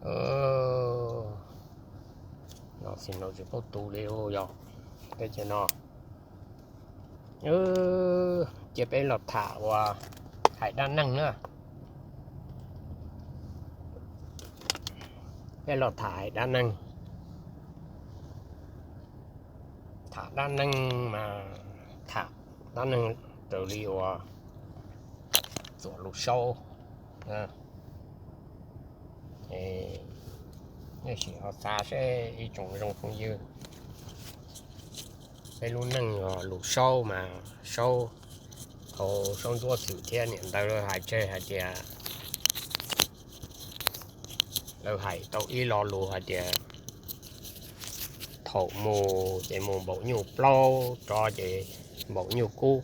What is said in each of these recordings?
No xim no tsis paub tu li yog teb chaws no. Cia peb los tham uas hais dab neeg na. Peb los tham hais dab neeg. Tham dab neeg mas tham dab neeg raws li uas Txuam Lus Saub. Nej sim ho xav seb ib tsoom zoo phooj ywg, peb lub neej Lus Saub mas Saub, hauv Saub Ntsuab Xwm thiab niam ntawd lawv hais tseg hais tias, lawv hais tau ib lo lus hais tias thaum mus ces mus npaum nyuj plaub, rov ces npaum nyuj kub.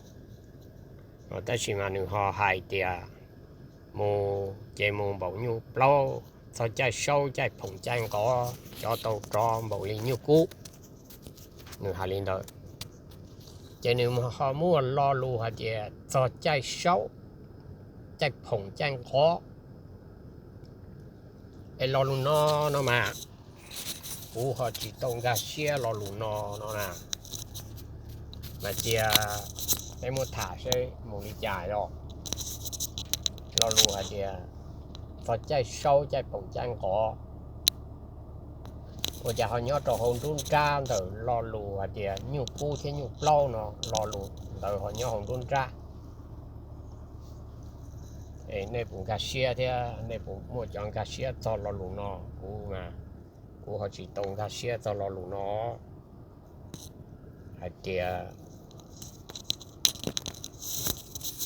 Tab sis mas nws ho hais tias mus ces mus npaum nyuj plaub, txog caij saub caij phoom caij nqov cov tau rov npaum li nyuj kub. Nws hais li ntawd, ces nws ho muaj lo lus hais tias txog caij saub caij phoom caij nqov. Es lo lus no no mas kuv ho tsis tau nkag siab lo lus no no na. Mas cia peb muab tham seb mus li cas os. Lo lus hais tias txog caij saub caij phoom caij nqov, ua cas ho nyob rau hauv nruab nrab ntawm lo lus hais tias nyuj kub thiab nyuj plaub no, lo lus ntawd ho nyob hauv nruab nrab. Es nej puas nkag siab thiab nej puas muaj cov nkag siab txog lo lus no? Kuv, kuv ho tsis tau nkag siab txog lo lus no hais tias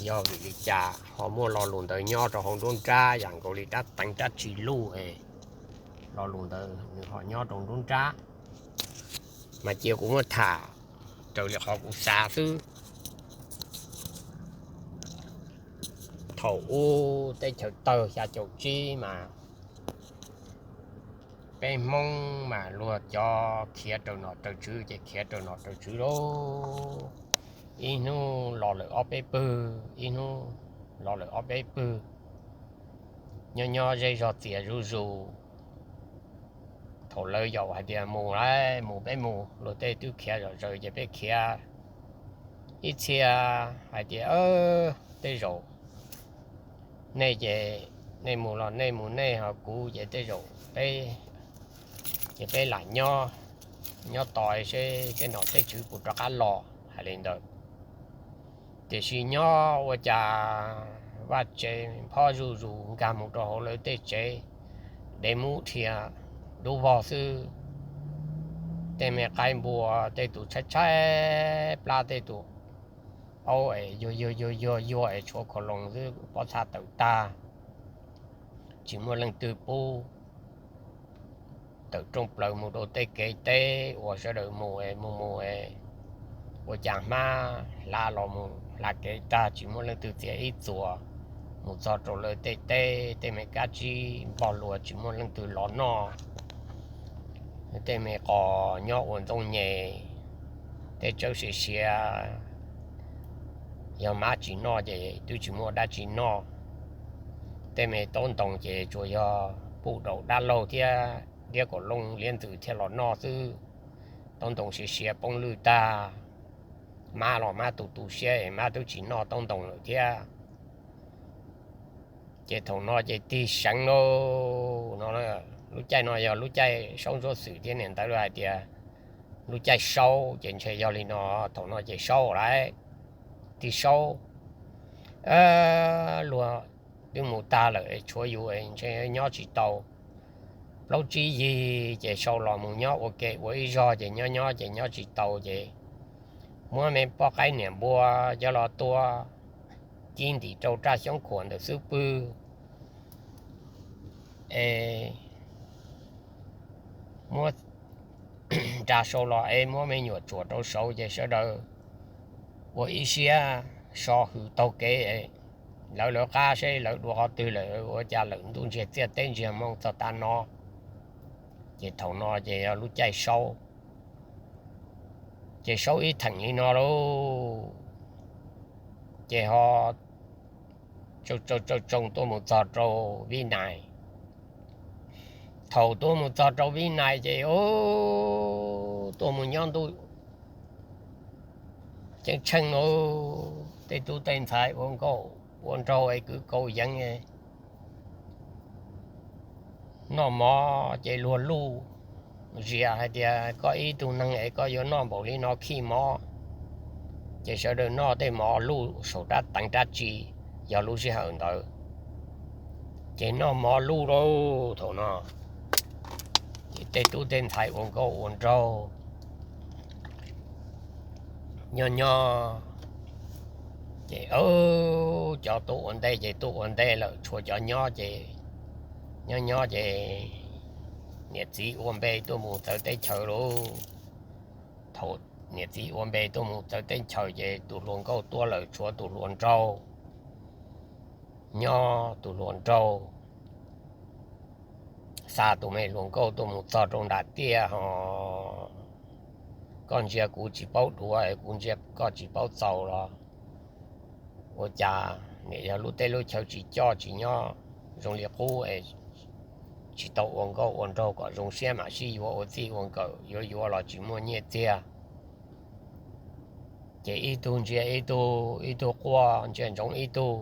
yog vim li cas ho muaj lo lus ntawd nyob rau hauv nruab nrab yam nkaus li rab teev rab tsi luj es lo lus ntawd nws ho nyob rau nruab nrab. Mas cia kuv muab tham raws li qhov kuv xav xwb. Thaum ub teb chaws tawg xya caum tsib mas peb Hmoob mas luag cov khiav raws nom raws tswv ces khiav raws nom raws tswv lauj. Ib hnub los lawm ob peb pwg, ib hnub los lawm ob peb pwg, nyob nyob zej zog txias zuj zus. Thaum lawv yaum hais tias mus lauj, mus peb mus, luag tej twb khiav zom zaws ces peb khiav. Ib txhia hais tias tej zaum nej ces nej mus los nej mus nej, ho kuv ces tej zaum peb ces peb lam nyob, nyob tos seb tej nom tej tswv puas rov qab los, hais li ntawd. Tiam sis nyob ua cas vaj tsev phob zuj zus nkag mus rau hauv lawv tej tsev, dev mub dhia dub vog xwb. Tej me qaib npua, tej tus tshaib tshaib plab, tej tus aub es yuag yuag yuag yuag yuag es tshuav khaus loos xwb, pob txha tawm tag, tsis muaj leej twg pub. Tawm rooj plaws mus rau tej kev teb uas sawv daws mus es mus mus es ua cas hmab hla los mus hla kev tag tsis muaj leej twg txiav ib txuas. Mus txog rau lawv tej teb, tej me kab tsib npog luas tsis muaj leej twg los noj. Tej me qos nyob ua ntxooj nyem, tej tsawb siav siav, yog mab tsis noj ces twb tsis muaj dab tsi noj. Tej me taub ntoo ces tsuas yog puj daum dab laug thiab diab kaum looj liab ntxwm thiaj los noj xwb. Taub ntoo siav siav poob lwj tag, mab los mab tu tu siab es mab twb tsis noj taub ntoo lawm thiab. Ces thaum no ces tig seev lauj no. Lub caij no yog lub caij Saub Ntsuab Xwm thiab niam ntawd lawv hais tias lub caij saub, ces ntshe yog li no, thaum no ces saub lawm, tig saub. Luag twb mus tag lawm, tshuav yus ntshe nyob tsis tau. Plaub tsib yig ces sau los mus nyob ua ke ua ib zog ces nyob nyob ces nyob tsis tau ces muab me poj qaib niam npua coj los tua, cib ntim rau raj xyoob khuam ntawm xub pwg, es muab nra sau los es muab me nyuam tsuam rau saud ces sawv daws ua ib siab so hws taug kev, lawv lawv qab seb lawv dua qhov twg lawm, ua cas lawm ntuj ntsiag txiaj teb ntsiag moo txog tav no. Ces thaum no ces yog lub caij saub, ces saub ib theem li no lauj, ces ho tsoo tsoo tuaj mus txog rau Vib Nais. Thaum tuaj mus txog rau Vib Nais ces tuaj mus nyob ntuj ceeb tsheej, tej tub tej ntxhais ua nkauj ua nraug es kwv kaus yeev, noj mov ces luag luj zias hais tias koj ib tug neeg es koj yuav noj npaum li no khij mov. Ces sawv daws noj tej mov luj saum rab teev rab tsi, yog lub sij hawm ntawd ces noj mov luj lauj. Thaum no ces tej tub tej ntxhais ua nkauj ua nraug nyob nyob ces cov tuaj ua ntej ces tuaj ua ntej lawm, tshuav cov nyob ces nyob nyob ces niam txiv ua npe tuaj mus txawv teb chaws lauj. Thaum niam txiv ua npe tuaj mus txawv teb chaws ces tus hluas nkauj tuaj lawm, tshuav tus hluas nraug nyob. Tus hluas nraug xa tus me hluas nkauj tuaj mus txog rau nram tiaj ho, koj ntsia kuv tsis paub duav, kuv ntsia koj tsis paub txaus los ua cas? Niam yog lub teb lub chaw tsis coj tsis nyob zoo li qub es tsis tau ua nkauj ua nraug kom zoo siab mam sib yuav ua txij ua nkawm, yuav yuav los tsis muaj nyiaj txiag. Ces ib tug ntsia ib tug, ib tug quaj ntsia ntsoov ib tug,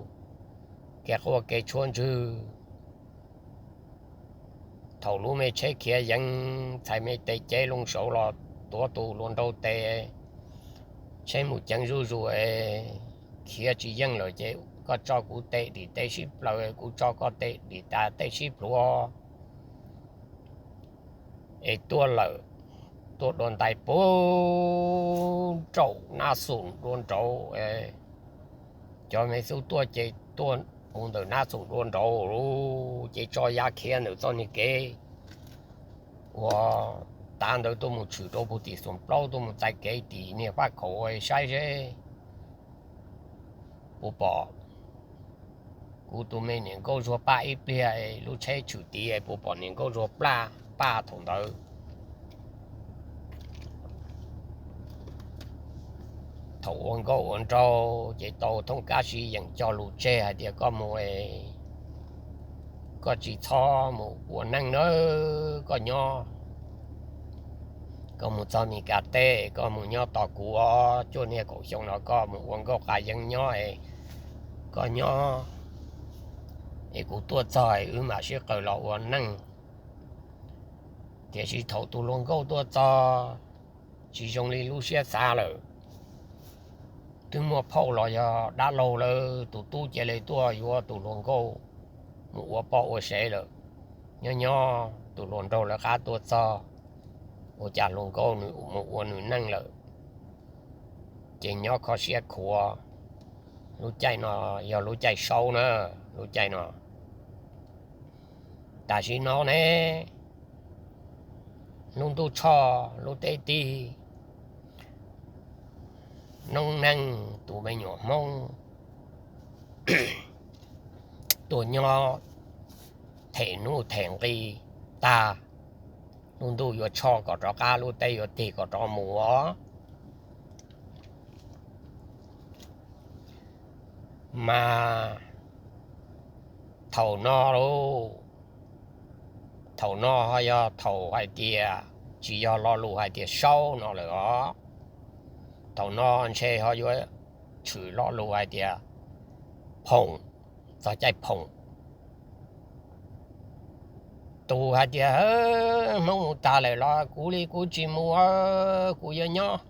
kev quaj kev tshuab ntswg. Thaum lub me tsheb khiav yeev, txhais me tes cev loo saud los tuav tus hluas nraug tes, tsheb mus ceev zuj zus es khiav tsis yeej lawm ces koj tso kuv tes dim tej sib plaws, kuv tso koj tes dim tas tej sib plhuav es tuaj lawm. Tuaj dua ntais puag nraum Nab Xoom dua nraud, cov me xub tuaj ces tuaj mus ntawm Nab Xoom dua nraud, ces tso yav khiav ntawm txoj niag kev uas tav ntawd tuaj mus tshwm rau puag tim Xoom Plaub, tuaj mus txais kev tim niag Paj Khaum saib seb puas pom kuv tus me niam nkauj Zuag Paj ib pliag, lub tsheb tshwm tid puas pom niam nkauj Zuag Paj thaum ntawd. Thaum ua nkauj ua nraug ces tau thooj kab siv yeem cog lus tseg hais tias koj mus, koj tsis txhob mus ua neej nawb, koj nyob, koj mus txog Mes Kas teb koj mus nyob tos kuv os, cuaj niag kaum xyoo no koj mus ua nkauj qa yeeb nyob, koj nyob es kuv tuaj txog wb mam sib qawm los ua neej. Tiam sis thaum tus hluas nkauj tuaj txog, tsis zoo li lub siab xav lawm. Twb muaj phauj los yog dab laug lawm, tus tub cia li tuaj yuav tus hluas nkauj mus ua poj ua sev lawm. Nyob nyob tus hluas nraug lawv qab tuaj txog, ua cas hluas nkauj nws mus ua nws neej lawm, ces nyob kho siab khuav. Lub caij no yog lub caij saub na, lub caij no. Tam sim no ne, lub ntuj tshoj lub teb tig, noob neej tus me nyuam Hmoob tuaj nyob them nuj them nqi tag, lub ntuj yuav tshoj kom rov qab, lub teb yuav tig kom rov mus os. Mas thaum no lauj, thaum no ho yog thaum hais tias tsis yog lo lus hais tias saub no lawm os. Thaum no ntshe ho yuav tshwm lo lus hais tias phoom, txog caij phoom. Tus hais tias Hmoob mus tag lawm los kuv li kuv tsis mus, kuv yuav nyob.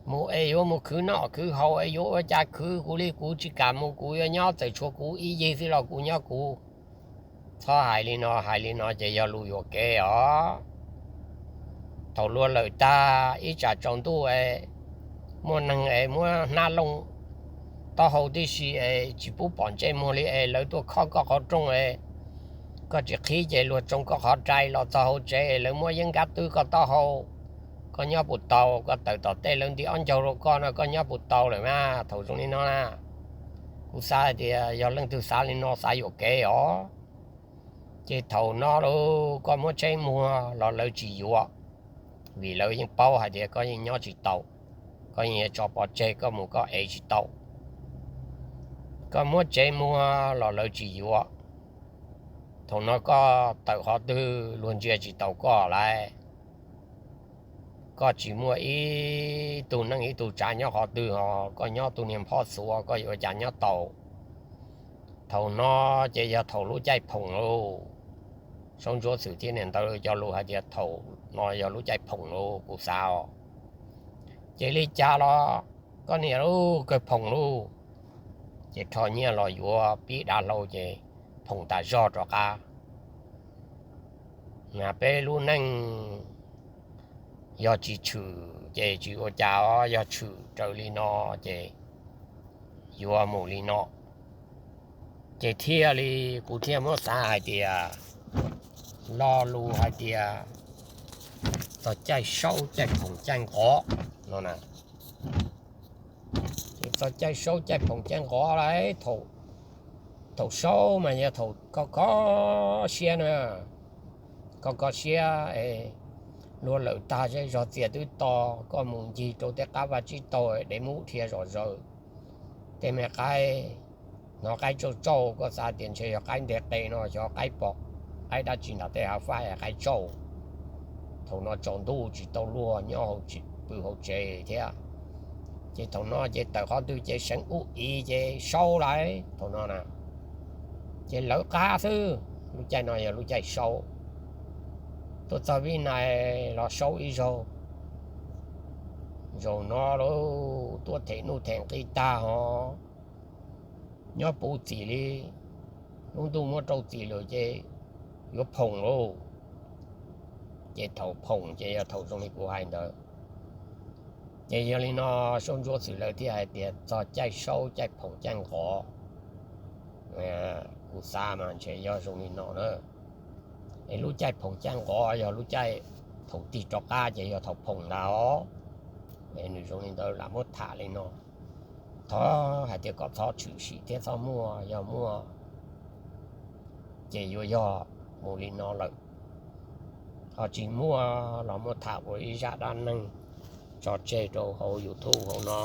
Mus es yuav mus khwv noj khwv haus es yuav ua cas khwv, kuv li kuv tsis kam mus, kuv yuav nyob, txawm tshuav kuv ib yig xwb los kuv nyob kuv. Txhob hais li no, hais li no ces yog lus yuam kev os. Thaum luag lawm tag ib tsam tsaus ntuj es muaj neeg es muab hnab looj taub hau tib si es tsis pub pom ntsej muag li es lawv tuaj khob koj qhov rooj es koj tsis qhib ces luag tsoo koj qhov rai los txog hauv tsev es lawv muab yeeb nkab twb koj taub hau, koj nyob puas tau? Koj tawm tom tej lawv nti ob ncaug rau koj no koj nyob puas tau lawm mas? Thaum zoo li no na, kuv xav hais tias yog leej twg xav li no xav yuam kev os. Ces thaum no lauj, koj muab tsheb muag los lawv tsis yuav, vim lawv yeej paub hais tias koj yeej nyob tsis tau, koj yeej yuav tso pov tseg, koj mus koj ev tsis tau. Koj muab tsheb muag los lawv tsis yuav, Thaum no koj tawm qhov twg luag ntsia tsis taus koj lawm. Koj tsis muaj ib tug neej ib tug tsav nyob qhov twg ho, koj nyob tus niag nphob xuav koj yuav ua cas nyob tau. Thaum no ces yog thaum lub caij phoom lauj. Saub ntsuab xwm thiab niam ntawd cov lus hais tias thaum no yog lub caij phoom lauj kuv xav os. Ces li cas los koj niam lauj, kawg phoom lauj. Ces rho nyiaj los yuav pib dav hlau ces phoom tas zog rov qab. Mas peb lub neej yog tsis tshwm ces tsis ua cas os, yog tshwm raws li no ces yuav mus li no. Ces thiaj li kuv thiaj muab xav hais tias lo lus hais tias txog caij saub caij phoom caij nqov no na. Txog caij saub caij phoom caij nqov lawm, thaum saub mas yog thaum koj kho siab na, koj kho siab, luag lawm tag zej zog txias twb to, koj mus ncig rau tej qab vaj tsib taug dev mub dhia zom zaws, tej me qaib, hnov qaib tsauj tsauj, koj xav tias ntshe yog qaib nteg qe no, xyov qaib pom qaib dab tsi nram tej hav fab, qaib tsauj. Thaum no tsaus ntuj tsis tau luag nyob pw hauv tsev thiab. Ces thaum no ces tawm qhov twg ces seev ub ib ces saub lawm thaum no na. Ces lawv qab xwb, lub caij no yog lub caij saub. Tuaj txog vib nais los saub ib zaug. Zaum no lauj, tuaj them nuj them nqi tag ho nyob puv txim li, lub ntuj muab rau txim lawm ces yuav phoom lauj. Ces thaum phoom ces yog thaum zoo li kuv hais ntawd. Ces yog li no, saub ntsuab xwm lawv thiaj hais tias txog caij saub caij phoom caij nqov, kuv xav mas ntshe yog zoo li no na. Es lub caij phoom caij nqov yog lub caij thaum tig rov qab ces yog thaum phoom ntag os. Nws zoo li ntawd lam muab tham li no. Thov hais tias kom txhob tshwm sim thiab txhob muaj, yog muaj ces yuav yog mus li no lawm. Ho tsis muaj los muab tham ua ib zaj dab neeg tso tseg rau hauv YouTube hauv no.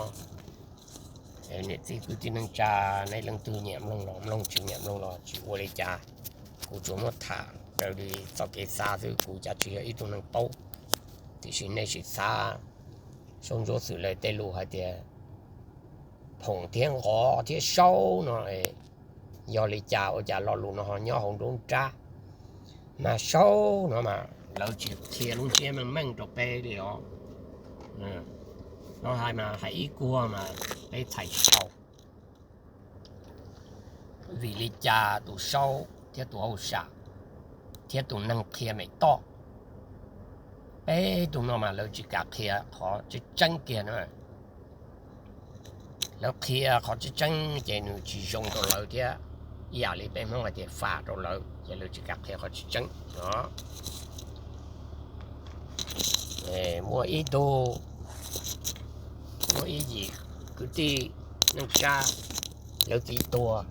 Niam txiv kwv tij neej tsa, nej leej twg nyiam mloog los mloog, tsis nyiam mloog los tsis ua li cas. Kuv tsuas muab tham raws li txoj kev xav xwb, kuv cas tsis yog ib tug neeg paub. Tiam sis nej sim xav, saub ntsuab xwm lawv tej lus hais tias phoom thiab nqov thiab saub no, yog li cas ua cas lo lus no ho nyob hauv nruab nrab. Mas saub no mas lawv tsis qhia lub ntsiab meej meej rau peb li os. No hais mas hais ib kuag mas peb txhais tsis tau. Vim li cas tus saub thiab tus hauj sam thiab tus neeg qhia mem toj, peb tug no mas lawv tsis kam qhia qhov tseeb tseeb kiag na. Lawv qhia qhov tseeb tseeb ces nws tsis zoo rau lawv thiab, ib yam li peb Hmoob hais tias fam rau lawv, ces lawv tsis kam qhia qhov tseeb tseeb no. Muaj ib tug, muaj ib yim kwv tij neej tsa, lawv txiv tuag,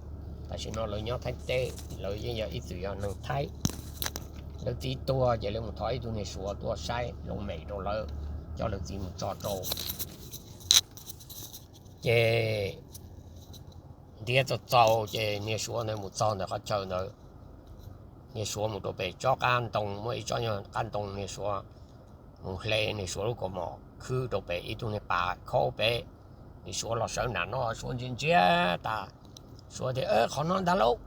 tam sim no lawv nyob Thaib teb, lawv yeej yog ib txwm yog neeg Thaib. Lawv txiv tuag ces lawv mus thov ib tug niag suav tuaj saib loos mem rau lawv, coj lawv txiv mus tso rau. Ces ntiav txaus txaus ces niag suav ntawd mus txog ntawm qhov chaw ntawd, niag suav mus rau pem tsob qab ntoo, muaj ib tsob nyuag qab ntoo, niag suav mus hle niag suav lub kaus mom khwb rau pem ib tug niag pas khaub pem. Niag suav los sawv nram no, suav ntsia ntsia tas, suav tias, Qhov no ntag lauj,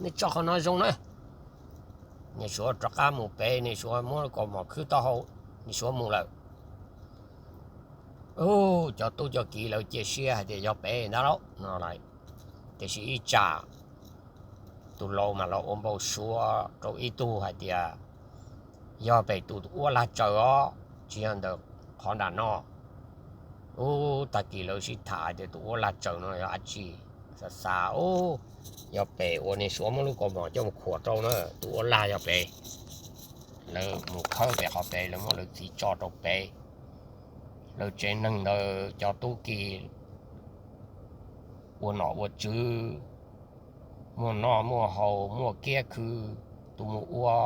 nej tso qhov no zoo na. Niag suav rov qab mus pem, niag suav muab lub kaus mom khwb taub hau, niag suav mus lawm. Cov tub cov kiv lawv cia siab hais tias yog pem ntag lauj no lawm. Tiam sis ib tsam tus laus mas los ua npau suav rau ib tug hais tias yog pem tus uab lag tsaws os, tsis yog ntawm qhov nram no. Ub, tag kis lawv sib tham hais tias tus uab lag tsaws no yog dab tsi. Xav xav, ub, yog pem uas niag suav muab lub kaus mom coj mus khuam rau na, tus uab lag yog pem. Lawv mus khawb pem qhov pem, lawv muab lawv txiv tso rau pem. Lawv tsev neeg ntawd cov tub ki ua nom ua tswv, muaj noj muaj haus, muaj kiab khw, tus mus ua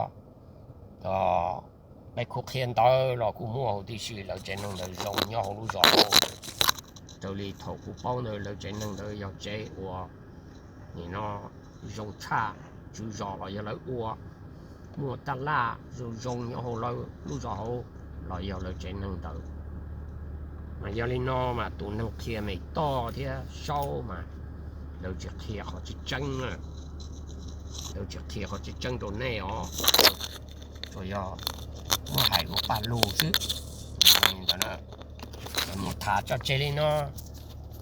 peb khuv qhia ntawv los kuj muaj huv tib si. Lawv tsev neeg ntawd zoo nyob hauv lub zos. Raws li thaum kuv paub ntawd lawv tsev neeg ntawd yog tsev uas nim no zoo tshaj. tswv zos los yog lawv ua, muaj tab laj zoo zoo nyob hauv lawv lub zos hauv los yog lawv tsev neeg ntawd. Mas yog li no mas tus neeg qhia Mem Toj thiab Saub mas lawv tsis qhia qhov tseeb tseeb, lawv tsis qhia qhov tseeb tseeb rau nej os, tsuas yog muab hais ua paj lug xwb. Mus tham tso tseg li no,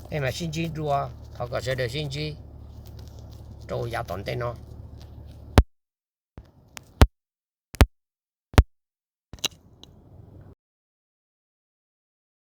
peb mam sib ntsib dua, thov kom sawv daws sib ntsib rau yav tom ntej no.